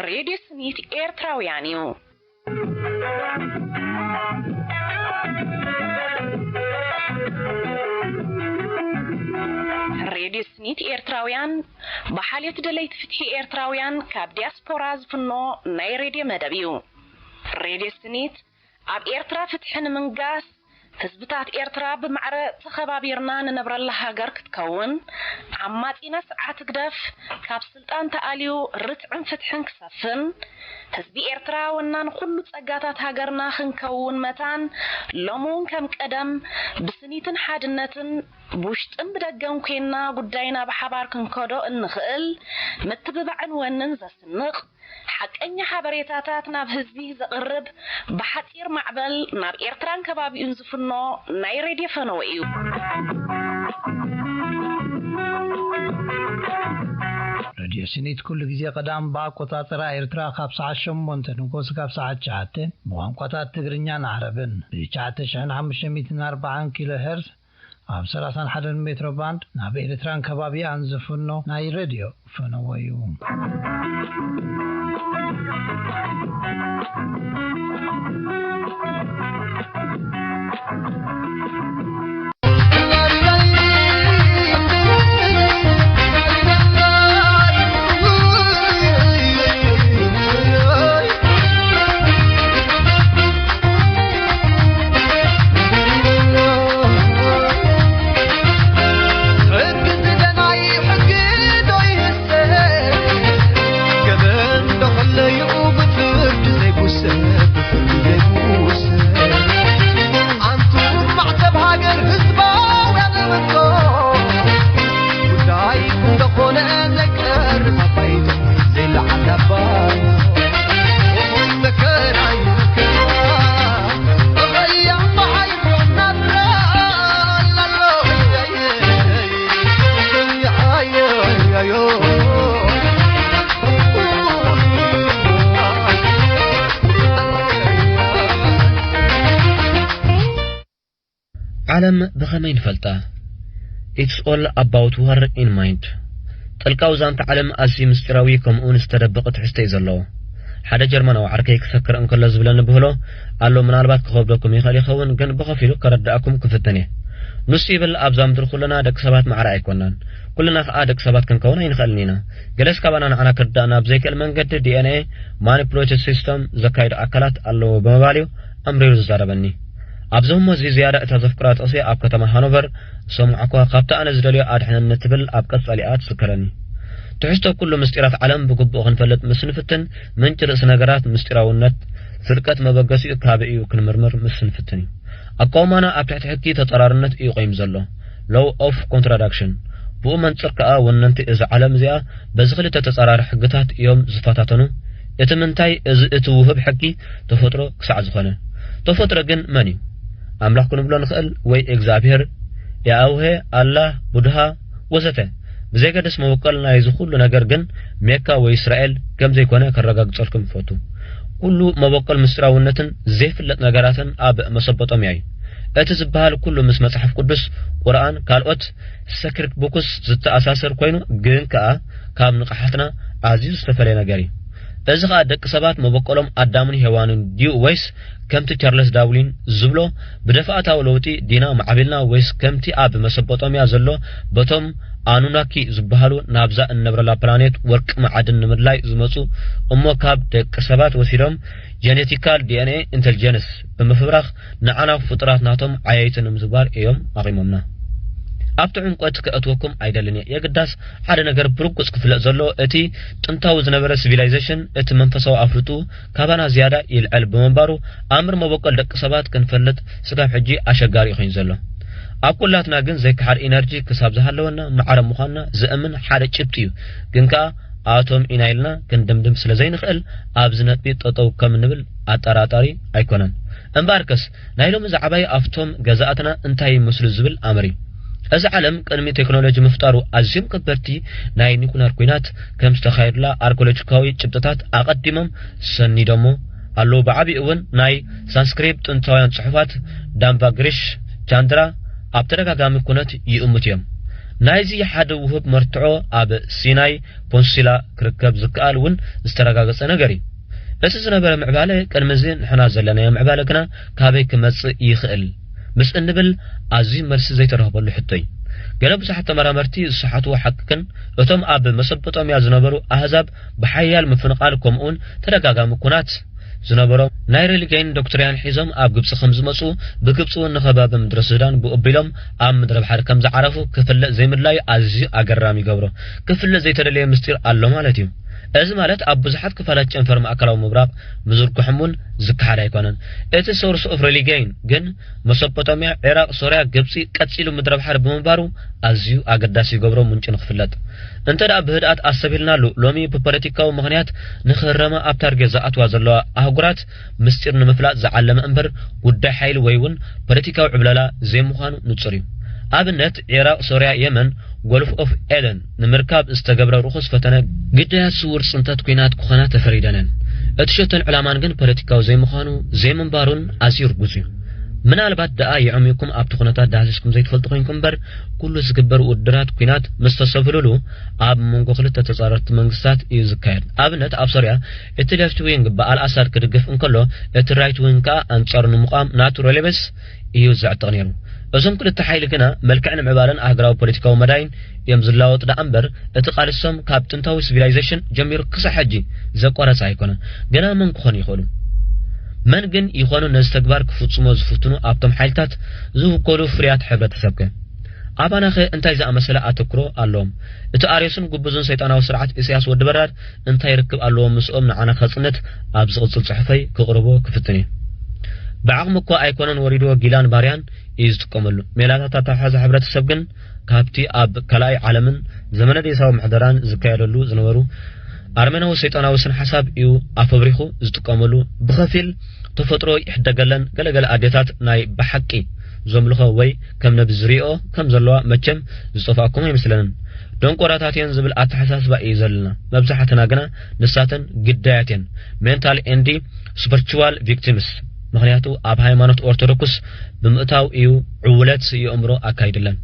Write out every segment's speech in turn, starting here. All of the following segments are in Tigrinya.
ሬድዮ ስኒት ኤርትራውያን እዩ። ሬድዮ ስኒት ኤርትራውያን ብሓልዮት ደለይቲ ፍትሒ ኤርትራውያን ካብ ዲያስፖራ ዝፍኖ ናይ ሬድዮ መደብ እዩ። ሬድዮ ስኒት ኣብ ኤርትራ ፍትሒ ንምንጋስ፣ ህዝብታት ኤርትራ ብማዕረ ተኸባቢርና ንነብረላ ሃገር ክትከውን፣ ዓማጺና ስርዓት ህግደፍ ካብ ስልጣን ተኣልዩ ርትዕን ፍትሕን ክሰፍን፣ ህዝቢ ኤርትራ ወናን ኩሉ ጸጋታት ሃገርና ክንከውን መታን፣ ሎሚ እውን ከም ቀደም ብስኒትን ሓድነትን ብውሽጥን ብደገን ኮይንና ጉዳይና ብሓባር ክንከዶ እንኽእል ምትብባዕን ወንን ዘስንቕ፣ ሓቀኛ ሓበሬታታት ናብ ህዝቢ ዘቕርብ፣ ብሓጺር ማዕበል ናብ ኤርትራን ከባቢኡን ዝፍኖ ናይ ሬድዮ ፈነወ እዩ። ሬድዮ ስኒት ኩሉ ግዜ ቀዳም ብኣቆጻጽራ ኤርትራ ካብ ሰዓት ሸሞንተ ንጎስ ካብ ሰዓት ትሽዓተ ብቋንቋታት ትግርኛን ዓረብን ብ ትሽዓተ ሽሕን ሓሙሽተ ሚእትን ኣርባዓን ኪሎ ሄርዝ ኣብ ሰላሳን ሓደን ሜትሮ ባንድ ናብ ኤርትራን ከባቢኣን ዝፍኖ ናይ ሬድዮ ፈነወ እዩ። ሕጊ ዝደናይ ሕጊ ዶ ይህሰ? ገበን ዶ ከለዩ ብፍርዲ ዘይጉሰ? ብፍርዲ ዘይጉሰ? ኣንቱም ማዕተብ ሃገር ህዝባውያን እኮ ጉዳይኩም እንደኾነ ዘይቀርብ ኣባይቶ ዘይለዓል ኣባይ። ኦይ መከራይ መከራ፣ ኦይ ኣማሓይ ናብራ ላሎ። ዓለም ብኸመይ ንፈልጣ? It's all about war in mind። ጥልቃዊ ዛንታ ዓለም ኣዝዩ ምስጢራዊ ከምኡውን ዝተደበቐ ትሕዝቶ እዩ ዘለዎ። ሓደ ጀርመናዊ ዓርከይ ክሰክር እንከሎ ዝብለኒ ብህሎ ኣሎ፣ ምናልባት ክኸብደኩም ይኽእል ይኸውን፣ ግን ብኸፊሉ ከረድኣኩም ክፍትን እየ። ንሱ ይብል፣ ኣብዛ ምድሪ ኩልና ደቂ ሰባት ማዕረ ኣይኮናን። ኩልና ከኣ ደቂ ሰባት ክንከውን ኣይንኽእልን ኢና። ገለስ ካባና ንዓና ክርዳእና ብዘይክእል መንገዲ ዲ ኤን ኤ ማኒፑሌትድ ሲስተም ዘካይዱ ኣካላት ኣለዎ ብምባል እዩ ኣምሪሩ ዝዛረበኒ። ኣብዚ ህሞት እዚ ዝያዳ እታ ዘፍቅራ ጥቕሲ ኣብ ከተማ ሃኖቨር ዝሰማዕኩዋ፣ ካብቲ ኣነ ዝደልዮ ኣድሕነኒ ትብል ኣብ ቀጻሊ እያ ትዝክረኒ። ትሕዝቶ ኩሉ ምስጢራት ዓለም ብግቡእ ክንፈልጥ ምስ ንፍትን፣ ምንጪ ርእሲ ነገራት፣ ምስጢራውነት፣ ፍልቀት መበገሲኡ ካበይ እዩ ክንምርምር ምስ ንፍትን እዩ። ኣቃውማና ኣብ ትሕቲ ሕጊ ተጻራርነት እዩ ቆይሙ ዘሎ። Law of contradiction። ብኡ መንጽር ከኣ ወነንቲ እዛ ዓለም እዚኣ በዚ ክልተ ተጻራሪ ሕግታት እዮም ዝፈታተኑ። እቲ ምንታይ እዚ እቲ ውህብ ሕጊ ተፈጥሮ ክሳዕ ዝኾነ። ተፈጥሮ ግን መን እዩ? ኣምላኽ ክንብሎ ንኽእል ወይ እግዚኣብሔር፣ ያህዌ፣ ኣላህ፣ ቡድሃ ወዘተ። ብዘየገድስ መበቆል ናይዚ ኩሉ ነገር ግን ሜካ ወይ እስራኤል ከም ዘይኮነ ከረጋግጸልኩም ይፈቱ። ኩሉ መበቆል ምስጢራውነትን ዘይፍለጥ ነገራትን ኣብ መሶፖጣምያ እዩ። እቲ ዝበሃል ኩሉ ምስ መጽሓፍ ቅዱስ፣ ቁርኣን፣ ካልኦት ሰክሪት ቡክስ ዝተኣሳሰር ኮይኑ ግን ከኣ ካብ ንቕሓትና ኣዝዩ ዝተፈለየ ነገር እዩ። እዚ ኸኣ ደቂ ሰባት መበቆሎም ኣዳምን ሄዋንን ድዩ ወይስ ከምቲ ቻርለስ ዳርዊን ዝብሎ ብደፋእታዊ ለውጢ ዲና ማዕቢልና ወይስ ከምቲ ኣብ መሶፖጣምያ ዘሎ በቶም ኣኑናኪ ዝበሃሉ ናብዛ እንነብረላ ፕላኔት ወርቂ መዓድን ንምድላይ ዝመጹ እሞ ካብ ደቂ ሰባት ወሲዶም ጀነቲካል ዲ ኤን ኤ ኢንተልጀንስ ብምፍብራኽ ንዓና ፍጡራት ናቶም ዓየይቲ ንምግባር እዮም ኣቒሞምና። ኣብቲ ዕምቆት ከእትወኩም ኣይደልን እየ። የግዳስ ሓደ ነገር ብርጉጽ ክፍለጥ ዘለዎ እቲ ጥንታዊ ዝነበረ ሲቪላይዜሽን እቲ መንፈሳዊ ኣፍልጡ ካባና ዝያዳ ይልዕል ብምንባሩ ኣምር መበቆል ደቂ ሰባት ክንፈልጥ ስጋብ ሕጂ ኣሸጋሪ እዩ ኮይኑ ዘሎ። ኣብ ኩላትና ግን ዘይከሓድ ኢነርጂ ክሳብ ዝሃለወና ማዕረ ምዃንና ዘእምን ሓደ ጭብጢ እዩ። ግን ከኣ ኣቶም ኢና ኢልና ክንድምድም ስለ ዘይንኽእል ኣብዚ ነጥቢ ጠጠው ከም ንብል ኣጠራጣሪ ኣይኮነን። እምበኣርከስ ናይ ሎሚ ዛዕባይ ኣብቶም ገዛእትና እንታይ ይመስሉ ዝብል ኣምር እዩ። እዚ ዓለም ቅድሚ ቴክኖሎጂ ምፍጣሩ ኣዝዮም ከበድቲ ናይ ኒኩለር ኲናት ከም ዝተኻየዱላ ኣርኪኦሎጂካዊ ጭብጥታት ኣቐዲሞም ሰኒዶሞ ኣለዉ። ብዓቢኡ እውን ናይ ሳንስክሪት ጥንታውያን ጽሑፋት ዳምባግሪሽ ቻንድራ ኣብ ተደጋጋሚ ኩነት ይእምቱ እዮም። ናይዚ ሓደ ውሁብ መርትዖ ኣብ ሲናይ ፖንሲላ ክርከብ ዝከኣል እውን ዝተረጋገጸ ነገር እዩ። እቲ ዝነበረ ምዕባለ ቅድሚ እዚ ንሕና ዘለናዮ ምዕባለ ግና ካበይ ክመጽእ ይኽእል ምስ እንብል ኣዝዩ መልሲ ዘይተረኽበሉ ሕቶ እዩ። ገለ ብዙሓት ተመራመርቲ ዝሰሓትዎ ሓቂ ግን እቶም ኣብ መሶፖጣምያ ዝነበሩ ኣህዛብ ብሓያል ምፍንቓል ከምኡውን ተደጋጋሚ ኩናት ዝነበሮም ናይ ሬሊጌን ዶክትሪያን ሒዞም ኣብ ግብጺ ከም ዝመጹ ብግብጺ እውን ንኸባቢ ምድሪ ሱዳን ብኡ ኣቢሎም ኣብ ምድረ ባሕሪ ከም ዝዓረፉ ክፍለጥ ዘይምድላዩ ኣዝዩ ኣገራሚ ይገብሮ። ክፍለጥ ዘይተደለየ ምስጢር ኣሎ ማለት እዩ። እዚ ማለት ኣብ ብዙሓት ክፋላት ጨንፈር ማእከላዊ ምብራቕ ምዝርግሖም እውን ዝከሓድ ኣይኮነን። እቲ ሶርስ ኦፍ ሬሊጌን ግን መሶፖጣምያ፣ ዒራቕ፣ ሶርያ፣ ግብጺ ቀጺሉ ምድረ ባሕሪ ብምንባሩ ኣዝዩ ኣገዳሲ ይገብሮ ምንጩ ንኽፍለጥ። እንተ ደኣ ብህድኣት ኣስተብሂልናሉ ሎሚ ብፖለቲካዊ ምኽንያት ንኽህረማ ኣብ ታርጌት ዝኣትዋ ዘለዋ ኣህጉራት ምስጢር ንምፍላጥ ዝዓለመ እምበር ጉዳይ ሓይሊ ወይ እውን ፖለቲካዊ ዕብለላ ዘይምዃኑ ንጹር እዩ። ኣብነት ዒራቕ፣ ሶርያ፣ የመን፣ ጎልፍ ኦፍ ኤደን ንምርካብ ዝተገብረ ርኹስ ፈተነ ግዳያት ስውር ጽንተት ኲናት ክኾና ተፈሪደነን። እቲ ሸቶን ዕላማን ግን ፖለቲካዊ ዘይምዃኑ ዘይምንባሩን ኣዝዩ ርጉጽ እዩ። ምናልባት ደኣ የዕሚኩም ኣብቲ ኩነታት ዳህሲስኩም ዘይትፈልጡ ኮይንኩም እምበር ኩሉ ዝግበር ውድድራት ኲናት ምስ ተሰብህሉሉ ኣብ መንጎ ክልተ ተጻረርቲ መንግስታት እዩ ዝካየድ። ኣብነት ኣብ ሶርያ እቲ ሌፍት ዊንግ ብኣልኣሳድ ክድግፍ እንከሎ እቲ ራይት ዊንግ ከኣ ኣንጻሩ ንምቋም ናቱ ሬሌበስ እዩ ዘዕጥቕ ነይሩ። እዞም ክልተ ሓይሊ ግና መልክዕ ንምዕባለን ኣህግራዊ ፖለቲካዊ መዳይን እዮም ዝላወጡ ደኣ እምበር እቲ ቃልሶም ካብ ጥንታዊ ሲቪላይዜሽን ጀሚሩ ክሳዕ ሕጂ ዘቋረጸ ኣይኮነን። ግና መን ክኾኑ ይኽእሉ? መን ግን ይኾኑ ነዚ ተግባር ክፍጽሞ ዝፍትኑ ኣብቶም ሓይልታት ዝውከሉ ፍርያት ሕብረተሰብከ? ኣባናኸ እንታይ ዝኣመሰለ ኣተኩሮ ኣለዎም? እቲ ኣርዮስን ግቡዝን ሰይጣናዊ ስርዓት ኢሳያስ ወዲ በራድ እንታይ ርክብ ኣለዎ ምስኦም ንዓና ከጽንት ኣብ ዝቕጽል ጽሑፈይ ክቕርቦ ክፍትን እየ። ብዓቕሚ እኳ ኣይኮነን ወሪድዎ ጊላን ባርያን እዩ ዝጥቀመሉ። ሜላታት ኣተሓሕዛ ሕብረተሰብ ግን ካብቲ ኣብ ካልኣይ ዓለምን ዘመነ ዴሳዊ ምሕደራን ዝካየደሉ ዝነበሩ ኣርሜናዊ ሰይጣናዊ ስነ ሓሳብ እዩ ኣፈብሪኹ ዝጥቀመሉ። ብኸፊል ተፈጥሮ ይሕደገለን ገለገለ ኣዴታት ናይ ብሓቂ ዘምልኾ ወይ ከም ነቢ ዝሪኦ ከም ዘለዋ መቸም ዝጠፋእኩም ኣይመስለንን። ደንቆራታት እየን ዝብል ኣተሓሳስባ እዩ ዘለና። መብዛሕትና ግና ንሳተን ግዳያት እየን፣ ሜንታል ኤንዲ ስፐርቹዋል ቪክቲምስ። ምኽንያቱ ኣብ ሃይማኖት ኦርቶዶክስ ብምእታው እዩ ዕውለት የእምሮ ኣካይድለን።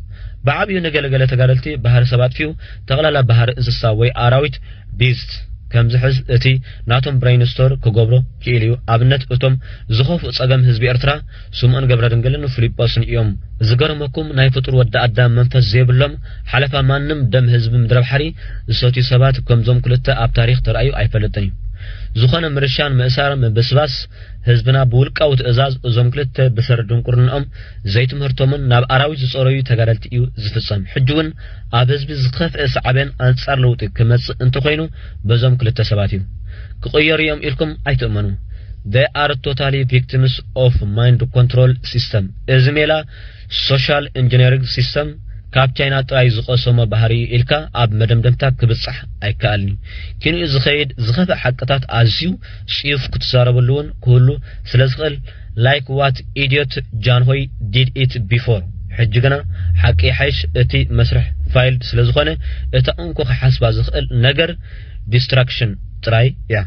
ብዓብዩ ንገለገለ ተጋደልቲ ባህሪ ሰብ ኣጥፊኡ ጠቕላላ ባህሪ እንስሳ ወይ ኣራዊት ቢስት ከም ዝሕዝ እቲ ናቶም ብሬይንስቶር ክገብሮ ክኢሉ እዩ። ኣብነት እቶም ዝኸፍኡ ጸገም ህዝቢ ኤርትራ ስምኦን ገብረድንግልን ፍሊጶስን እዮም። ዝገርመኩም ናይ ፍጡር ወዲ ኣዳም መንፈስ ዘይብሎም ሓለፋ ማንም ደም ህዝቢ ምድረ ባሕሪ ዝሰትዩ ሰባት ከምዞም ክልተ ኣብ ታሪኽ ተራእዩ ኣይፈልጥን እዩ። ዝኾነ ምርሻን ምእሳር ምብስባስ ህዝብና ብውልቃዊ ትእዛዝ እዞም ክልተ ብሰሪ ድንቁርንኦም ዘይትምህርቶምን ናብ ኣራዊት ዝጸረዩ ተጋደልቲ እዩ ዝፍጸም። ሕጂ እውን ኣብ ህዝቢ ዝኸፍአ ሳዕቤን ኣንጻር ለውጢ ክመጽእ እንተኾይኑ በዞም ክልተ ሰባት እዩ። ክቕየሩ እዮም ኢልኩም ኣይትእመኑ። They are totally victims of mind control system። እዚ ሜላ ሶሻል ኢንጂነሪንግ ሲስተም ካብ ቻይና ጥራይ ዝቐሰሞ ባህሪ ኢልካ ኣብ መደምደምታ ክብጻሕ ኣይከኣልን እዩ። ኪንኡ ዝኸይድ ዝኸፍእ ሓቅታት ኣዝዩ ጽዩፍ ክትዛረበሉ እውን ክህሉ ስለ ዝኽእል like what idiot ጃንሆይ did it before። ሕጂ ግና ሓቂ ይሓይሽ፣ እቲ መስርሕ ፋይልድ ስለ ዝኾነ እታ እንኮ ክሓስባ ዝኽእል ነገር ዲስትራክሽን ጥራይ እያ።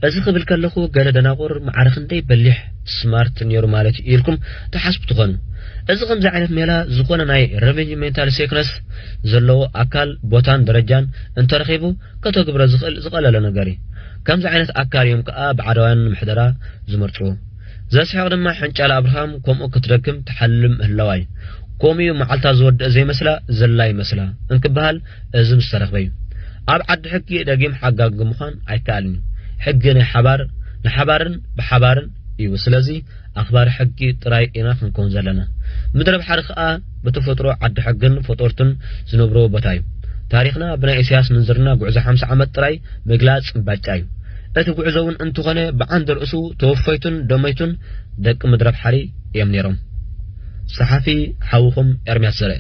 እዚ ክብል ከለኹ ገለ ደናቑር ማዕረ ክንደይ በሊሕ ስማርት ነይሩ ማለት እዩ ኢልኩም ትሓስቡ ትኾኑ። እዚ ከምዚ ዓይነት ሜላ ዝኾነ ናይ ሬቨንጅ ሜንታል ሲክነስ ዘለዎ ኣካል ቦታን ደረጃን እንተረኺቡ ከተግብሮ ዝኽእል ዝቐለለ ነገር እዩ። ከምዚ ዓይነት ኣካል እዮም ከኣ ባዕዳውያን ንምሕደራ ዝመርጽዎ። ዘስሕቕ ድማ ሕንጫል ኣብርሃም ከምኡ ክትደግም ትሓልም ምህላዋ እዩ። ከምኡ እዩ መዓልታ ዝወድእ ዘይመስላ ዘላ ይመስላ እንክበሃል እዚ ምስ ተረኽበ እዩ። ኣብ ዓዲ ሕጊ ደጊም ሓጋጊ ምዃን ኣይከኣልን እዩ። ሕጊ ናይ ሓባር ንሓባርን ብሓባርን እዩ። ስለዚ ኣኽባሪ ሕጊ ጥራይ ኢና ክንከውን ዘለና። ምድረ ባሕሪ ከኣ ብተፈጥሮ ዓዲ ሕግን ፈጠርቱን ዝነብርዎ ቦታ እዩ። ታሪኽና ብናይ ኢሳያስ ምንዝርና ጉዕዞ ሓምሳ ዓመት ጥራይ ምግላጽ ባጫ እዩ። እቲ ጉዕዞ እውን እንተኾነ ብዓንዲ ርእሱ ተወፈይቱን ደመይቱን ደቂ ምድረ ባሕሪ እዮም ነይሮም። ጸሓፊ ሓውኹም ኤርምያስ ዘርአ።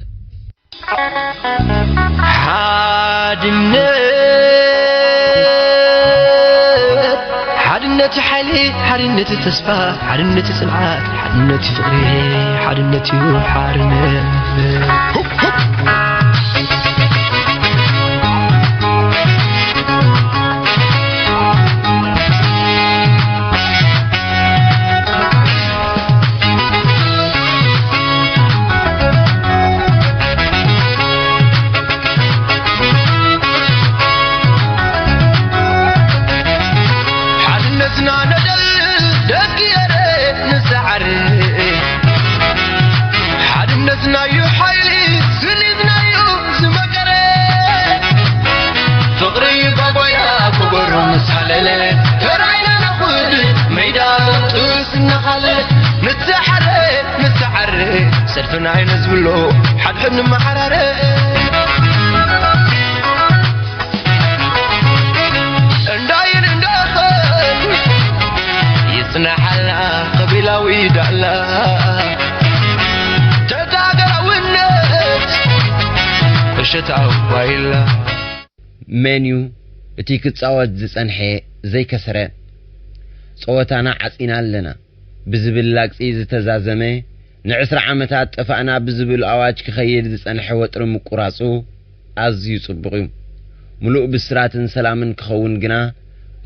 ሓድነት፣ ሓድነት ሓይሊ፣ ሓድነት ተስፋ፣ ሓድነት ጽንዓት፣ ሓድነት ፍቕሪ፣ ሓድነት እዩ ሓርነት። ሰልፍና ኣይነ ዝብሎ ሓድሕድ ንመሓራረ እንዳይን እንዳኸን ይጽናሓልና ቀቢላዊ ዳላ ተታገራውነት እሸታው ባይላ። መን እዩ እቲ ክጻወት ዝጸንሐ ዘይከሰረ? ጸወታና ዓጺና ኣለና ብዝብል ላግጺ ዝተዛዘመ፣ ንዕስራ ዓመታት ጠፋእና ብዝብል ኣዋጅ ክኸይድ ዝጸንሐ ወጥሪ ምቁራጹ ኣዝዩ ጽቡቕ እዩ። ምሉእ ብስራትን ሰላምን ክኸውን ግና፣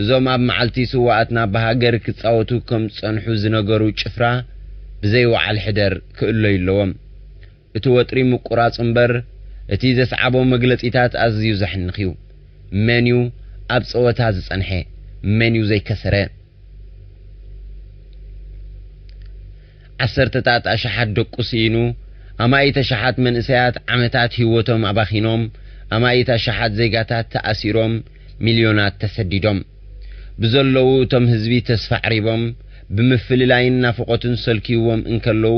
እዞም ኣብ መዓልቲ ስውኣትና ብሃገር ክጻወቱ ከም ዝጸንሑ ዝነገሩ ጭፍራ ብዘይ ወዓል ሕደር ክእለዩ ኣለዎም። እቲ ወጥሪ ምቁራጹ እምበር፣ እቲ ዘስዓቦ መግለጺታት ኣዝዩ ዘሕንኽ እዩ። መን እዩ ኣብ ጸወታ ዝጸንሐ? መን እዩ ዘይከሰረ? ዓሰርተታት ኣሽሓት ደቁ ስኢኑ፣ ኣማኢት ኣሽሓት መንእሰያት ዓመታት ህይወቶም ኣባኺኖም፣ ኣማኢት ኣሽሓት ዜጋታት ተኣሲሮም፣ ሚልዮናት ተሰዲዶም። ብዘለዉ እቶም ህዝቢ ተስፋ ኣዕሪቦም፣ ብምፍልላይን ናፍቖትን ሰልክይዎም እንከለዉ፣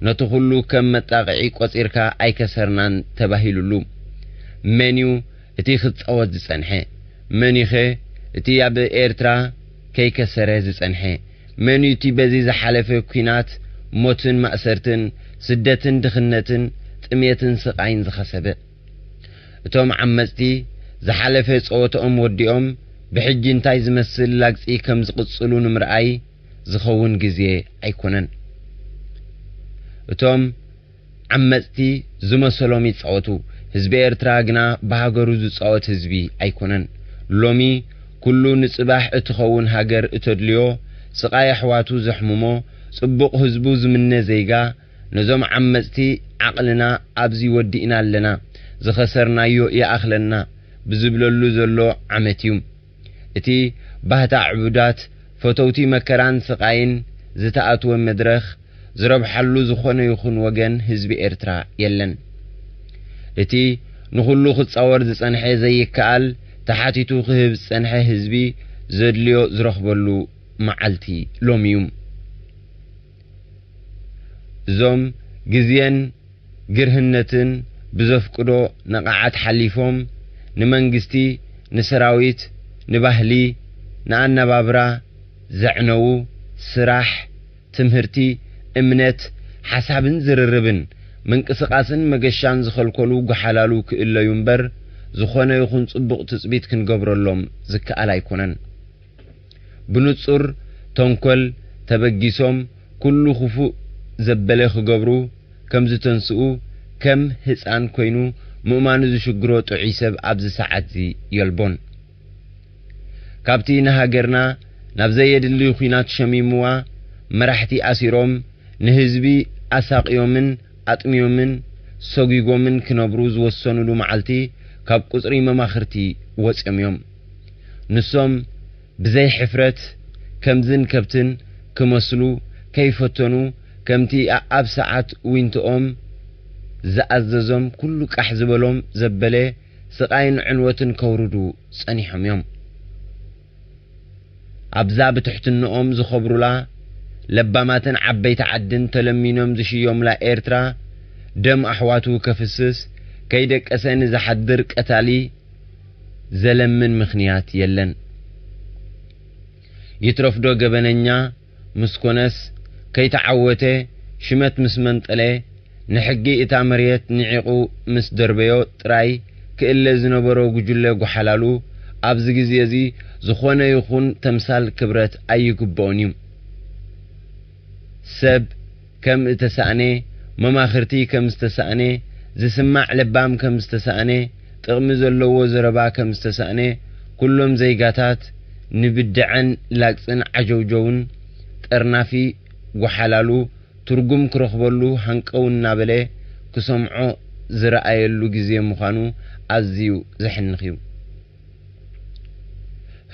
ነቲ ኩሉ ከም መጣቕዒ ቆጺርካ ኣይከሰርናን ተባሂሉሉ። መን እዩ እቲ ክጻወት ዝጸንሐ? መን እዩኸ እቲ ኣብ ኤርትራ ከይከሰረ ዝጸንሐ? መን እዩ እቲ በዚ ዝሓለፈ ኲናት ሞትን ማእሰርትን፣ ስደትን ድኽነትን፣ ጥሜትን ስቓይን ዝኸሰበ? እቶም ዓመጽቲ ዝሓለፈ ጸወትኦም ወዲኦም ብሕጂ እንታይ ዝመስል ላግጺ ከም ዝቕጽሉ ንምርኣይ ዝኸውን ግዜ ኣይኮነን። እቶም ዓመጽቲ ዝመሰሎም ይጻወቱ፣ ህዝቢ ኤርትራ ግና ብሃገሩ ዝጻወት ህዝቢ ኣይኮነን። ሎሚ ኩሉ ንጽባሕ እትኸውን ሃገር እተድልዮ፣ ስቓይ ኣሕዋቱ ዘሕምሞ፣ ጽቡቕ ህዝቡ ዝምነ ዜጋ፣ ነዞም ዓመጽቲ ዓቕልና ኣብዚ ወዲእና ኣለና፣ ዝኸሰርናዮ ይኣኽለና ብዝብለሉ ዘሎ ዓመት እዩ። እቲ ባህታ ዕቡዳት ፈተውቲ መከራን ስቓይን ዝተኣትወ መድረኽ ዝረብሓሉ ዝኾነ ይኹን ወገን ህዝቢ ኤርትራ የለን። እቲ ንኹሉ ክጻወር ዝጸንሐ ዘይከኣል ተሓቲቱ ክህብ ዝጸንሐ ህዝቢ ዘድልዮ ዝረኽበሉ መዓልቲ ሎሚ እዩ። እዞም ግዜን ግርህነትን ብዘፍቅዶ ነቓዓት ሓሊፎም፣ ንመንግስቲ፣ ንሰራዊት፣ ንባህሊ፣ ንኣነባብራ ዘዕነዉ፣ ስራሕ፣ ትምህርቲ፣ እምነት፣ ሓሳብን ዝርርብን፣ ምንቅስቓስን መገሻን ዝኸልከሉ ጓሓላሉ ክእለዩ እምበር፣ ዝኾነ ይኹን ጽቡቕ ትጽቢት ክንገብረሎም ዝከኣል ኣይኮነን። ብንጹር ተንኮል ተበጊሶም፣ ኩሉ ክፉእ ዘበለ ክገብሩ ከም ዝተንስኡ፣ ከም ህጻን ኮይኑ ምእማኑ ዝሽግሮ ጥዑይ ሰብ ኣብዚ ሰዓትዚ የልቦን። ካብቲ ንሃገርና ናብ ዘየድሊ ኲናት ሸሚምዋ፣ መራሕቲ ኣሲሮም፣ ንህዝቢ ኣሳቕዮምን ኣጥምዮምን ሰጒጎምን ክነብሩ ዝወሰኑሉ መዓልቲ፣ ካብ ቁጽሪ መማኽርቲ ወጺኦም እዮም። ንሶም ብዘይ ሕፍረት ከምዝን ከብትን ክመስሉ ከይፈተኑ፣ ከምቲ ኣብ ሰዓት ዊንቶኦም ዝኣዘዞም ኩሉ ቃሕ ዝበሎም ዘበለ ስቓይን ዕንወትን ከውርዱ ጸኒሖም እዮም። ኣብዛ ብትሕትንኦም ዝኸብሩላ፣ ለባማትን ዓበይቲ ዓድን ተለሚኖም ዝሽየሙላ ኤርትራ፣ ደም ኣሕዋቱ ከፍስስ፣ ከይደቀሰ ንዝሓድር ቀታሊ ዘለምን ምኽንያት የለን። ይትረፍዶ ገበነኛ ምስ ኮነስ፣ ከይተዓወተ፣ ሽመት ምስ መንጠለ፣ ንሕጊ እታ መሬት ንዒቑ ምስ ደርበዮ ጥራይ ክእለ ዝነበሮ ጉጅለ ጓሓላሉ፣ ኣብዚ ግዜ እዚ ዝኾነ ይኹን ተምሳል ክብረት ኣይግብኦን እዩ። ሰብ ከም እተሳእነ፣ መማኽርቲ ከም ዝተሳእነ፣ ዝስማዕ ለባም ከም ዝተሳእነ፣ ጥቕሚ ዘለዎ ዘረባ ከም ዝተሳእነ፣ ኩሎም ዜጋታት ንብድዐን ላግጽን ዓጀውጀውን ጠርናፊ ጓሓላሉ ትርጉም ክረኽበሉ ሃንቀው እናበለ ክሰምዖ ዝረኣየሉ ግዜ ምዃኑ ኣዝዩ ዘሕንኽ እዩ።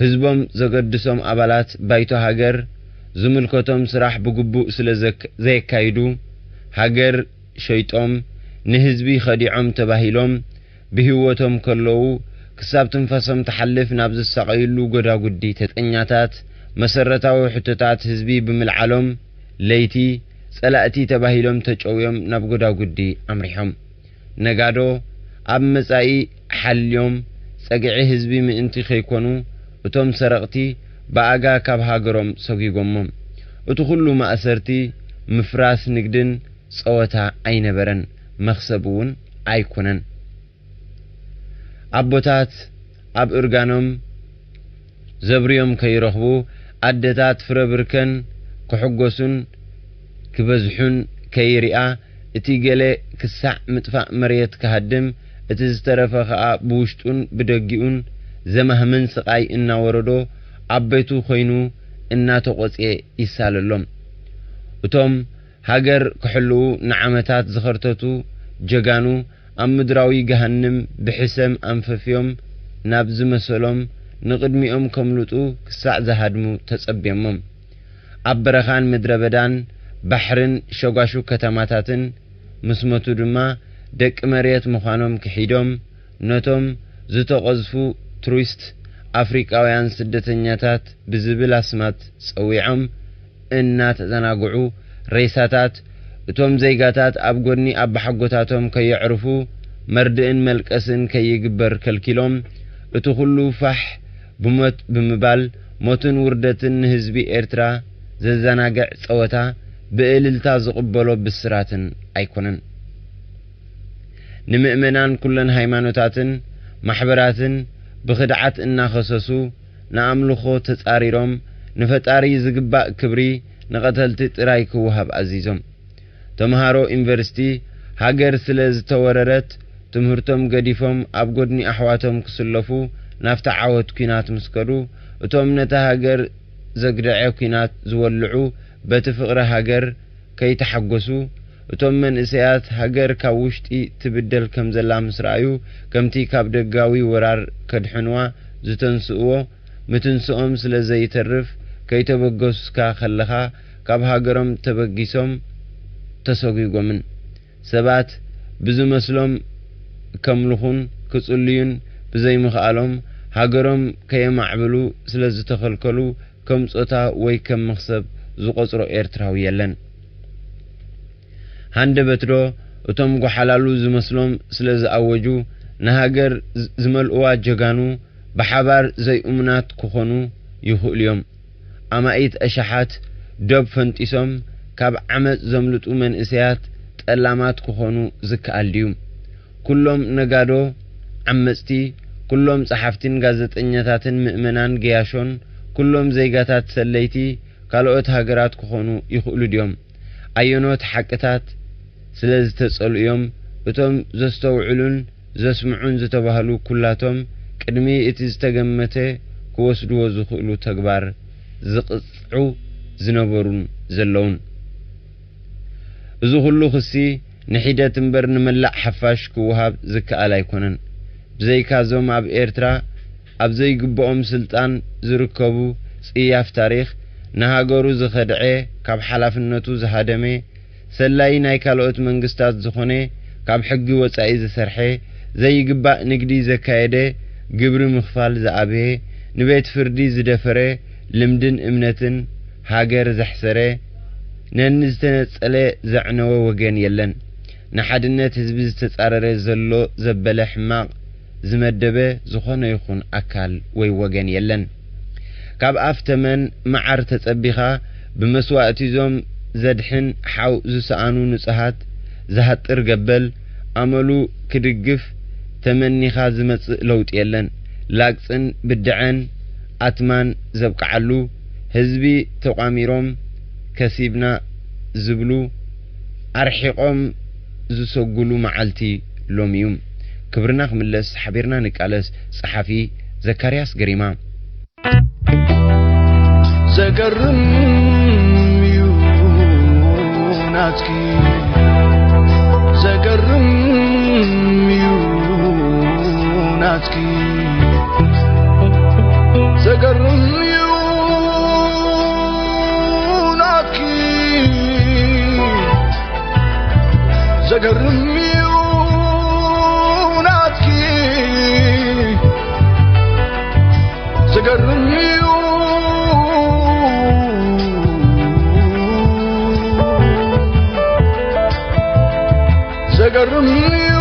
ህዝቦም ዘገድሶም ኣባላት ባይቶ ሃገር ዝምልከቶም ስራሕ ብግቡእ ስለ ዘክ-፣ ዘየካይዱ፣ ሃገር ሸይጦም ንህዝቢ ኸዲዖም ተባሂሎም ብህይወቶም ከለዉ ክሳብ ትንፋሶም ትሓልፍ ናብ ዝሳቐዩሉ ጎዳጉዲ ተጠኛታት መሰረታዊ ሕቶታት ህዝቢ ብምልዓሎም ለይቲ ጸላእቲ ተባሂሎም ተጨውዮም ናብ ጎዳጉዲ ኣምሪሖም። ነጋዶ ኣብ መጻኢ ሓልዮም ጸግዒ ህዝቢ ምእንቲ ከይኮኑ፣ እቶም ሰረቕቲ ብኣጋ ካብ ሃገሮም ሰጒጎሞም። እቲ ኩሉ ማእሰርቲ፣ ምፍራስ ንግድን ጸወታ ኣይነበረን፣ መኽሰብ እውን ኣይኮነን። ኣቦታት ኣብ እርጋኖም ዘብርዮም ከይረኽቡ፣ ኣደታት ፍረ ብርከን ክሕጎሱን ክበዝሑን ከይሪኣ፣ እቲ ገለ ክሳዕ ምጥፋእ መሬት ክሃድም፣ እቲ ዝተረፈ ኸኣ ብውሽጡን ብደጊኡን ዘማህምን ስቓይ እናወረዶ፣ ኣብ ቤቱ ኮይኑ እናተቖጽየ ይሳለሎም። እቶም ሃገር ክሕልዉ ንዓመታት ዝኸርተቱ ጀጋኑ፣ ኣብ ምድራዊ ገሃንም ብሕሰም ኣንፈፍዮም ናብ ዝመሰሎም ንቕድሚኦም ከምልጡ ክሳዕ ዝሃድሙ ተጸብዮሞም። ኣብ በረኻን ምድረ በዳን ባሕርን ሸጓሹ ከተማታትን ምስ መቱ ድማ፣ ደቂ መሬት ምዃኖም ክሒዶም፣ ነቶም ዝተቐዝፉ ቱሪስት ኣፍሪቃውያን ስደተኛታት ብዝብል ኣስማት ጸዊዖም እናተዘናግዑ፣ ሬሳታት እቶም ዜጋታት ኣብ ጎድኒ ኣባሓጎታቶም ከየዕርፉ፣ መርድእን መልቀስን ከይግበር ከልኪሎም፣ እቲ ኩሉ ፋሕ ብሞት ብምባል፣ ሞትን ውርደትን ንህዝቢ ኤርትራ ዘዘናግዕ ጸወታ፣ ብእልልታ ዝቕበሎ ብስራትን ኣይኮነን። ንምእመናን ኩለን ሃይማኖታትን ማሕበራትን ብኽድዓት እናኸሰሱ፣ ንኣምልኾ ተጻሪሮም፣ ንፈጣሪ ዝግባእ ክብሪ ንቐተልቲ ጥራይ ክወሃብ ኣዚዞም። ተምሃሮ ዩኒቨርሲቲ፣ ሃገር ስለ ዝተወረረት፣ ትምህርቶም ገዲፎም ኣብ ጎድኒ ኣሕዋቶም ክስለፉ ናብቲ ዓወት ኲናት ምስ ከዱ፣ እቶም ነታ ሃገር ዘግደዐ ኲናት ዝወልዑ፣ በቲ ፍቕሪ ሃገር ከይተሓጎሱ፣ እቶም መንእሰያት፣ ሃገር ካብ ውሽጢ ትብደል ከም ዘላ ምስ ረኣዩ፣ ከምቲ ካብ ደጋዊ ወራር ከድሕንዋ ዝተንስእዎ፣ ምትንስኦም ስለ ዘይተርፍ፣ ከይተበገስካ ከለኻ፣ ካብ ሃገሮም ተበጊሶም ተሰጒጎምን። ሰባት ብዝመስሎም ከምልኹን ክጽልዩን ብዘይምኽኣሎም፣ ሃገሮም ከየማዕብሉ ስለ ዝተኸልከሉ፣ ከም ጾታ ወይ ከም መኽሰብ ዝቖጽሮ ኤርትራዊ የለን። ሃንደበትዶ እቶም ጓሓላሉ ዝመስሎም ስለ ዝኣወጁ፣ ንሃገር ዝ-፣ ዝመልእዋ ጀጋኑ ብሓባር ዘይእሙናት ክኾኑ ይኽእሉ እዮም። ኣማኢት ኣሽሓት ዶብ ፈንጢሶም ካብ ዓመጽ ዘምልጡ መንእሰያት ጠላማት ክኾኑ ዝከኣል ድዩ? ኩሎም ነጋዶ ዓመጽቲ፣ ኩሎም ጸሓፍትን ጋዜጠኛታትን ምእመናን ገያሾን፣ ኩሎም ዜጋታት ሰለይቲ ካልኦት ሃገራት ክኾኑ ይኽእሉ ድዮም? ኣየኖት ሓቅታት ስለ ዝተጸልኡ'ዮም እቶም ዘስተውዕሉን ዘስምዑን ዝተባህሉ ኩላቶም ቅድሚ እቲ ዝተገመተ ክወስድዎ ዝኽእሉ ተግባር ዝቕጽዑ ዝነበሩን ዘለዉን? እዚ ኩሉ ክሲ ንሒደት እምበር ንመላእ ሓፋሽ ክወሃብ ዝከኣል ኣይኮነን። ብዘይካዞም ኣብ ኤርትራ ኣብ ዘይግብኦም ስልጣን ዝርከቡ ጽያፍ ታሪኽ፣ ንሃገሩ ዝኸድዐ፣ ካብ ሓላፍነቱ ዝሃደመ፣ ሰላይ ናይ ካልኦት መንግስታት ዝኾነ፣ ካብ ሕጊ ወጻኢ ዝሰርሐ፣ ዘይግባእ ንግዲ ዘካየደ፣ ግብሪ ምኽፋል ዝኣብየ፣ ንቤት ፍርዲ ዝደፈረ፣ ልምድን እምነትን ሃገር ዘሕሰረ፣ ነንዝተነጸለ ዘዕነወ ወገን የለን። ንሓድነት ህዝቢ ዝተጻረረ ዘሎ ዘበለ ሕማቕ ዝመደበ ዝኾነ ይኹን ኣካል ወይ ወገን የለን። ካብ ኣፍ ተመን መዓር ተጸቢኻ ብመስዋእቲዞም ዘድሕን ሓው ዝሰኣኑ ንጹሃት ዝሃጥር ገበል ኣመሉ ክድግፍ ተመኒኻ ዝመጽእ ለውጢ የለን። ላግጽን ብድዐን ኣትማን ዘብቅዓሉ፣ ህዝቢ ተቋሚሮም ከሲብና ዝብሉ ኣርሒቖም ዝሰጉሉ መዓልቲ ሎሚ እዩ። ክብርና ክምለስ ሓቢርና ንቃለስ። ጸሓፊ ዘካርያስ ገሪማ። ዘገርም እዩ ናትኪ፣ ዘገርም እዩ ናትኪ፣ ዘገርም እዩ ናትኪ፣ ዘገርም እዩ ናትኪ፣ ዘገርም እዩ። ዘገርም እዩ፣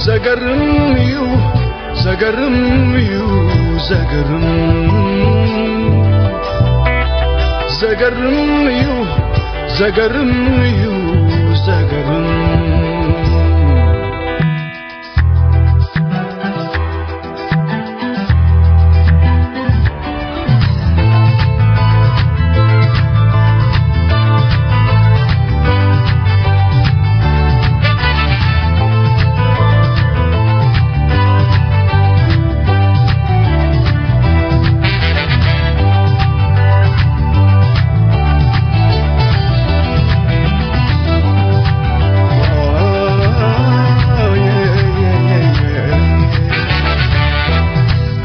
ዘገርም እዩ፣ ዘገርም እዩ፣ ዘገርም፣ ዘገርም እዩ፣ ዘገርም እዩ፣ ዘገርም።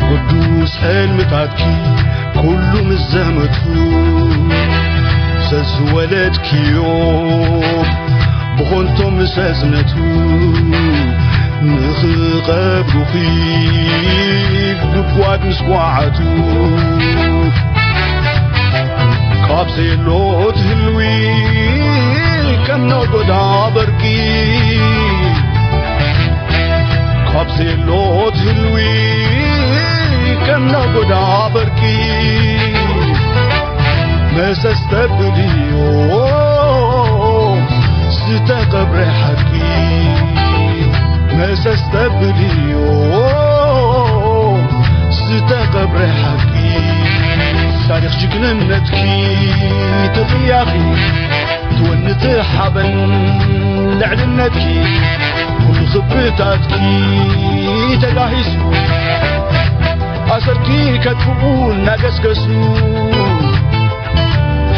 ቅዱስ ሕልምታትኪ ኩሉ ምስ ዘመቱ፣ ዘዝወለድክዮ ብኾንቶ ምስ ኣጽነቱ፣ ንኽቐብሩኺ ጉድጓድ ምስ ጓዓቱ፣ ካብ ዘየሎ ትህልዊ ከም ነጎዳ በርቂ፣ ካብ ዘየሎ ትህልዊ ከም ነጎዳ በርቂ፣ መሰስ ተብልዮ ዝተቐብረ ሓቂ፣ መሰስ ተብልዮ ዝተቐብረ ሓቂ፣ ታሪኽ ጅግንነትኪ ትቕያኺ፣ ትወንት ሓበን ልዕልነትኪ፣ ኩሉ ክብርታትኪ ተጋሂሱ፣ ኣሰርኪ ከጥፍኡ እናገስገሱ፣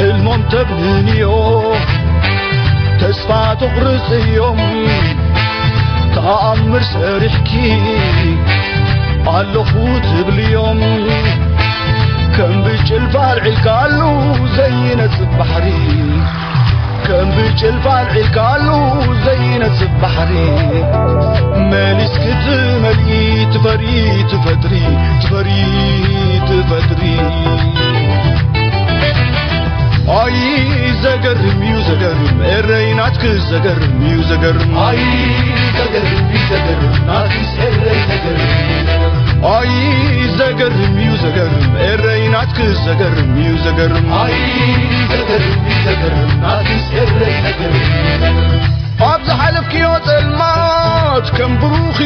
ሕልሞም ተብንንዮ ተስፋ ተቑርጽዮም፣ ተኣምር ሰሪሕኪ ኣለኹ ትብልዮም፣ ከም ብጭልፋ ኣልዒልካሉ ዘይነጽግ ባሕሪ፣ ከም ብጭልፋ ኣልዒልካሉ ዘይነጽግ ባሕሪ፣ መሊስኪ ትመልኢ ትፈሪ ትፈጥሪ ትፈሪ ትፈጥሪ። ኣይ ዘገርም እዩ ዘገርም፣ ኤረይ ናትኪ ዘገርም እዩ ዘገርም። ኣይ ዘገርም እዩ ዘገርም፣ ናትኪስ ኤረይ ዘገርም እዩ ዘገርም። ኣይ ዘገርም እዩ ዘገርም፣ ኤረይ ናትኪ ዘገርም እዩ ዘገርም። ኣይ ዘገርም እዩ ዘገርም፣ ናትኪስ ኤረይ ዘገርም እዩ ዘገርም። ኣብ ዝሓለፍክዮ ጸልማት ከም ብሩኺ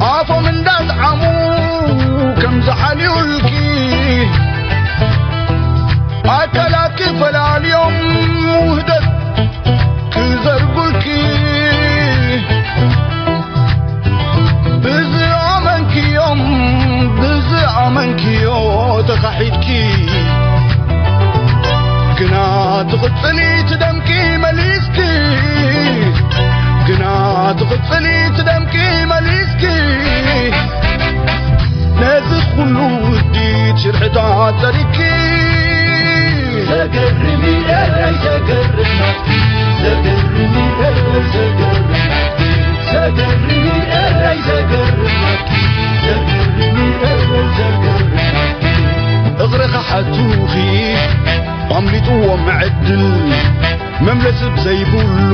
ኣፎም እንዳጥዓሙ ከም ዝሓልዩልኪ፣ ኣካላትኪ ፈላልዮም ውህደት ክዘርጉልኪ፣ ብዝኣመንክዮም ብዝኣመንክዮ ተኻሒድኪ፣ ግና ትቕጽሊ ትደምቂ መሊስኪ፣ ግና ትቕጽሊ ትደምቂ መሊስኪ፣ ነዚ ኩሉ ውዲት ሽርሕታት ጸሪግኪ። ዘገርም እዩ ኤረይ ዘገርም ናትኪ፣ ዘገርም እዩ ኤረይ ዘገርም ናትኪ፣ ዘገርም እዩ ኤረይ ዘገርም ናትኪ፣ ዘገርም እዩ ኤረይ ዘገርም ናትኪ። እግሪ ክሓቱኺ ኣምሊጥዎም ዕድል፣ መምለሲ ብዘይብሉ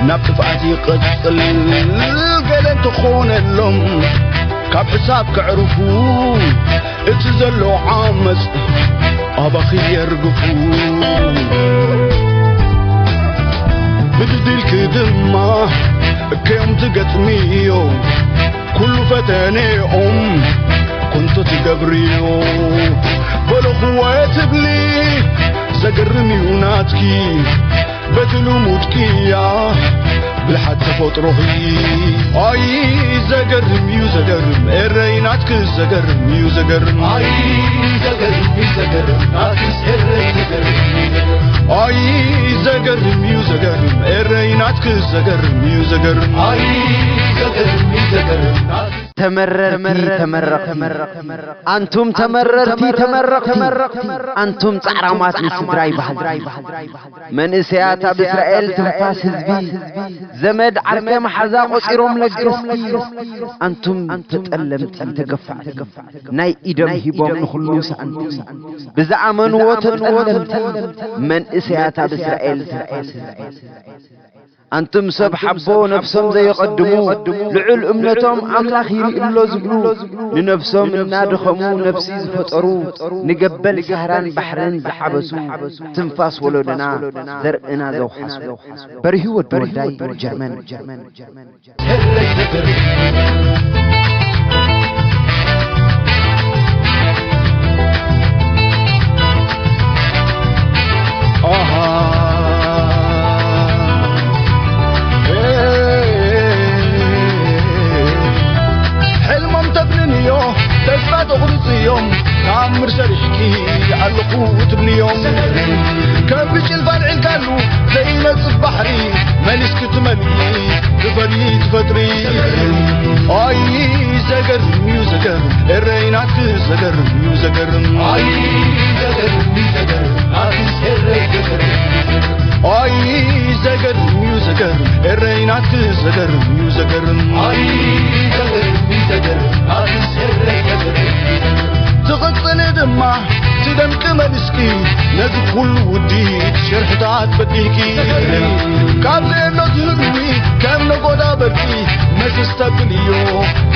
ናብ ጥፍኣት ይቕጽል። ገለ እንተኾነሎም ካብ ሕሳብ ከዕርፉ፣ እቲ ዘሎ ዓመጽ ኣባኺ የርግፉ። ብድድ ኢልኪ ድማ እከዮም ትገጥምዮ፣ ኩሉ ፈተነኦም ኮንቶ ትገብርዮ። በለኽዎ ትብሊ ዘገርም እዩ ናትኪ፣ በቲ ልሙድ ቅያ ብልሓት ተፈጥሮኺ። ኣይ ዘገርም እዩ ዘገርም፣ ኤረይ ናትኪ ዘገርም እዩ ዘገርም። ኣይ ዘገርም እዩ ዘገርም፣ ናትኪስ ኤረይ ዘገርም እዩ ዘገርም። ኣይ ዘገርም እዩ ዘገርም፣ ኤረይ ናትኪ ዘገርም እዩ ዘገርም። ኣይ ዘገርም እዩ ዘገርም፣ ናትኪስ ተመረርቲ ተመረቕቲ፣ ኣንቱም ተመረርቲ ተመረቕቲ፣ ኣንቱም ጻዕራማት ንስድራይ በሃልቲ። መንእሰያት ኣብ እስራኤል ትንፋስ ህዝቢ፣ ዘመድ ዓርከ መሓዛ ቆጺሮም ለገስቲ። ኣንቱም ተጠለምቲ ተገፋዕቲ፣ ናይ ኢዶም ሂቦም ንኹሉ ሰኣንቲ። ብዝኣመንዎ ተጠለምቲ፣ መንእሰያት ኣብ እስራኤል ትንፋስ ህዝቢ። ኣንቱም ሰብ ሓቦ ነፍሶም ዘየቐድሙ፣ ልዑል እምነቶም ኣምላኽ ይርኢ ኣሎ ዝብሉ፣ ንነፍሶም እናደኸሙ ነፍሲ ዝፈጠሩ፣ ንገበል ሳህራን ባሕርን ዝሓበሱ፣ ትንፋስ ወለዶና ዘርእና ዘውሓሱ። በሪሁ ወዲ ወልዳይ ጀርመን። ሕልሞም ተብንን እዮ፣ ተስፋ ተቑርጽ እዮም። ተኣምር ሰሪሕኪ ኣለኹ ትብልዮም። ከም ብጭልፋ ኣልዒልካሉ ዘይነጽፍ ባሕሪ መሊስኪ ትመልኢ፣ ትፈሪ ትፈጥሪ። ኣይ ዘገርም እዩ ዘገርም፣ ኤረይ ናትኪ ዘገርም እዩ ዘገርም። ኣይ ዘገርም እዩ ዘገርም፣ ናትኪስ ኤረይ ዘገርም እዩ ዘገርም። ኣይ ዘገርም እዩ ዘገርም፣ ኤረይ ናትኪ ዘገርም እዩ ዘገርም። ኣይ ዘገርም እዩ ዘገርም፣ ናትኪስ ኤረይ ዘገርም እዩ ዘገርም። ትቕጽሊ ድማ ትደምቂ መሊስኪ፣ ነዚ ኩሉ ውዲት ሽርሕታት በዲህኪ። ካብ ዘየሎ ትህልዊ ከም ነጎዳ በርቂ፣ መሰስ ተብልዮ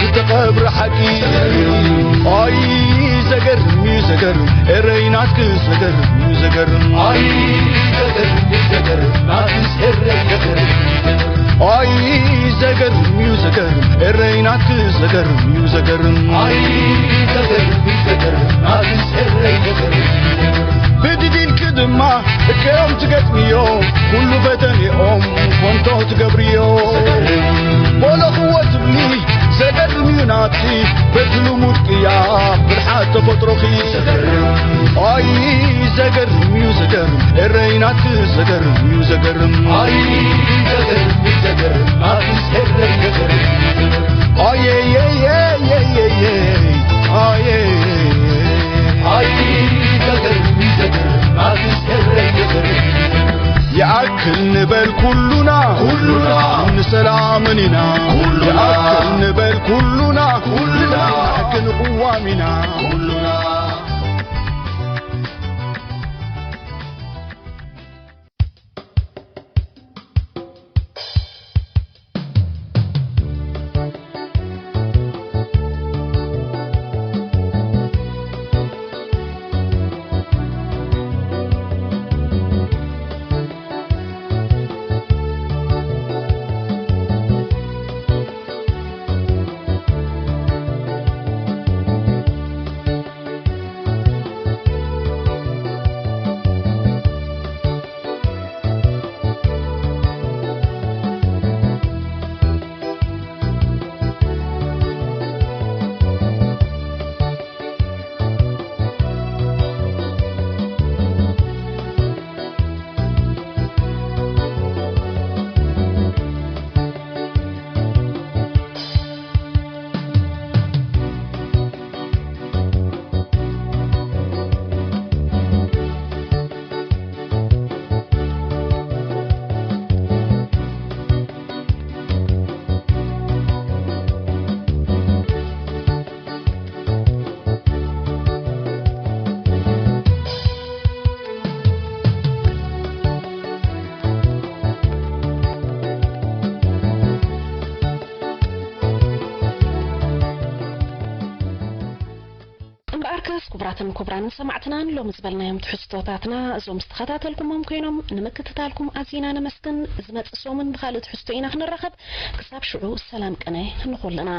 ዝተቐብረ ሓቂ። ኣይ ዘገርም እዩ ዘገርም፣ ኤረይ ናትኪ ዘገርም እዩ ዘገርም። ኣይ ዘገርም እዩ ዘገርም፣ ናትኪስ ኤረይ ዘገርም እዩ ዘገርም። ኣይ ዘገርም እዩ ዘገርም፣ ኤረይ ናትኪ ዘገርም እዩ ዘገርም። ኣይ ዘገርም እዩ ዘገርም፣ ናትኪስ ኤረይ ዘገርም እዩ ዘገርም። ብድድ ኢልኪ ድማ እከዮም ትገጥምዮ፣ ኩሉ ፈተኔኦም ኮንቶ ትገብርዮ። ዘገርም። በለኽዎ ትብሊ ዘገርም እዩ ናትኪ፣ በቲ ልሙድ ቅያ ብልሓት ተፈጥሮኺ። ዘገርም። ኣይ ዘገርም እዩ ዘገርም፣ ኤረይ ናትኪ ዘገርም እዩ ዘገርም። ኣይ ዘገርም እዩ ዘገርም፣ ናትኪስ ኤረይ ዘገርም እዩ ዘገርም። ኣየየየየየየ፣ ኣየ። ኣይ ዘገርም እዩ ዘገርም፣ ናትኪስ ኤረይ ዘገርም እዩ ዘገርም። ይኣክል ንበል ኩሉና፣ ኩሉና። ንሰላምን ኢና። ኩሉና። ይኣክል ንበል ኩሉና፣ ኩሉና። ንሓቅን ቅዋም ኢና። ኩሉና። እምበኣርከስ፣ ክቡራትን ክቡራንን ሰማዕትና፣ ንሎሚ ዝበልናዮም ትሕዝቶታትና እዞም ዝተኸታተልኩሞም ኮይኖም፣ ንምክትታልኩም ኣዚና ነመስግን። ዝመጽእ ሰሙን ብኻልእ ትሕዝቶ ኢና ክንራኸብ። ክሳብ ሽዑ፣ ሰላም ቅነ ንኹልና።